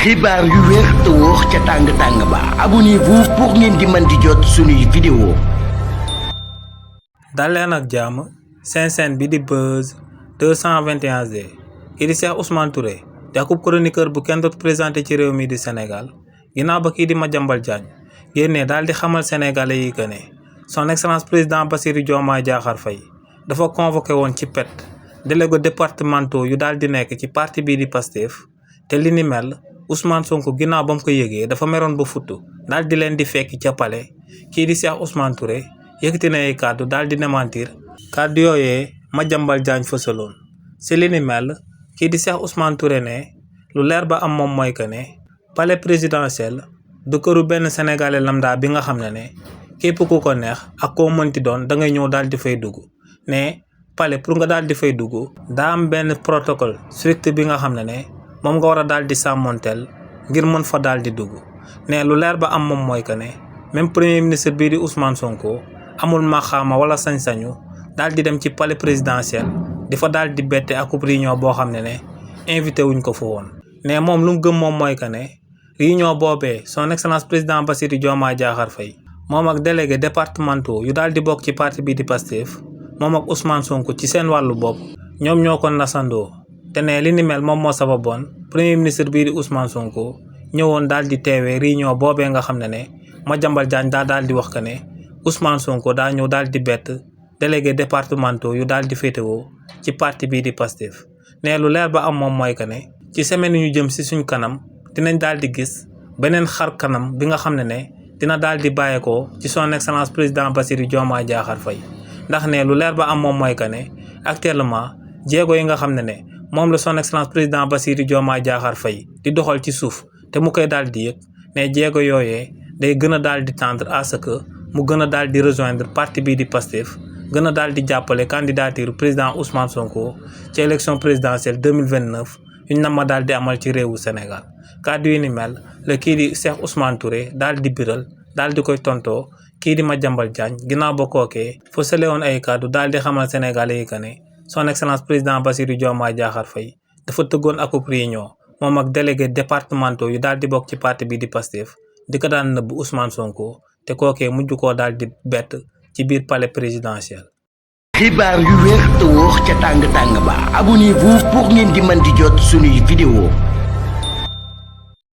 xibaar yu wér te wóor ca tàng ba abonnez-vous pour ngeen di mën di jot suñuy vidéo. dal leen ak jàmm seen chaîne bi di Buzz 221D kii di Cheikh Ousmane Touré di akub chroniqueur bu kenn dootu présenté ci réew mi di Sénégal ginnaaw ba kii di Madiambal Diagne génnee daal di xamal sénégalais yi que ne son excellence président Bassirou Diomaye Diakhar Faye dafa convoqué woon ci PET délégués départementaux yu daal di nekk ci parti bii di Pastef te li ni mel Ousmane Sonko ginnaaw ba mu ko yëgee dafa meroon ba futtu daal di leen di fekk ca palais kii di Cheikh Ousmane Touré yëkkati na ay kàddu daal di démentir kàddu yooyee Madiambal Diagne fësaloon si li ni mel kii di Cheikh Ousmane Touré ne lu leer ba am moom mooy que ne palais présidentiel du këru benn sénégalais lambda bi nga xam ne képp ku ko neex ak koo mënti doon da ngay ñëw daal di fay dugg ne palais pour nga daal di fay dugg daa am benn protocole strict bi nga xam ne moom nga war a daal di sàmmonteel ngir mën fa daal di dugg ne lu leer ba am moom mooy que ne même premier ministre bii di Ousmane Sonko amul maxaama wala sañ-sañu daal di dem ci palais présidentiel di fa daal di bette ak réunion boo xam ne invité wuñ ko fa woon. ne moom lu mu gëm moom mooy que ne réunion boobee son excellence président Bassirou Diomaye Diakhar Faye moom ak délégué départementaux yu daal di bokk ci parti bii di Pastef moom ak Ousmane Sonko ci seen wàllu bopp ñoom ñoo ko nasandoo. te ne li ni mel moom moo sababoon premier ministre bii di Ousmane Sonko ñëwoon daal di teewee réunion boobee nga xam ne Madiambal Diagne daal di wax que ne Ousmane Sonko daa ñëw daal di bett délégué départementaux yu daal di féetewoo ci parti bii di Pastef. ne lu leer ba am moom mooy que ne ci semaine yu ñu jëm si suñ kanam dinañ daal di gis beneen xar kanam bi nga xam ne dina daal di bàyyeekoo ci son excellence président Bassirou Diomaye Diakhar Faye ndax ne lu leer ba am moom mooy que ne actuellement jéego yi nga xam ne moom la son excellence président Bassirou Diomaye Diakhar Faye di doxal ci suuf te mu koy daal di yëg ne jéego yooyee day gën a daal di tendre à ce que mu gën a daal di rejoindre parti bii di Pastef gën a daal di jàppale candidature président Ousmane Sonko ci élection présidentielle 2029 yu ñu nama daal di amal ci réewu Sénégal. kàddu yi ni mel la kii di Cheikh Ousmane Touré daal di biral daal di koy tontoo kii di Madiambal Diagne ginnaaw ba kookee fësale woon ay kàddu daal di xamal sénégalais yi que ne son excellence président Bassirou Diomaye Diakhar Faye dafa tëggoon akub réunion moom ak délégué départementaux yu daal di bokk ci parti bi di Pastef di ko daan nëbb Ousmane Sonko te kookee mujj koo daal di bett ci biir palais présidentiel. xibaar yu wér te wóor ca tàng ba abonnez-vous pour ngeen di mën di jot suñuy vidéo.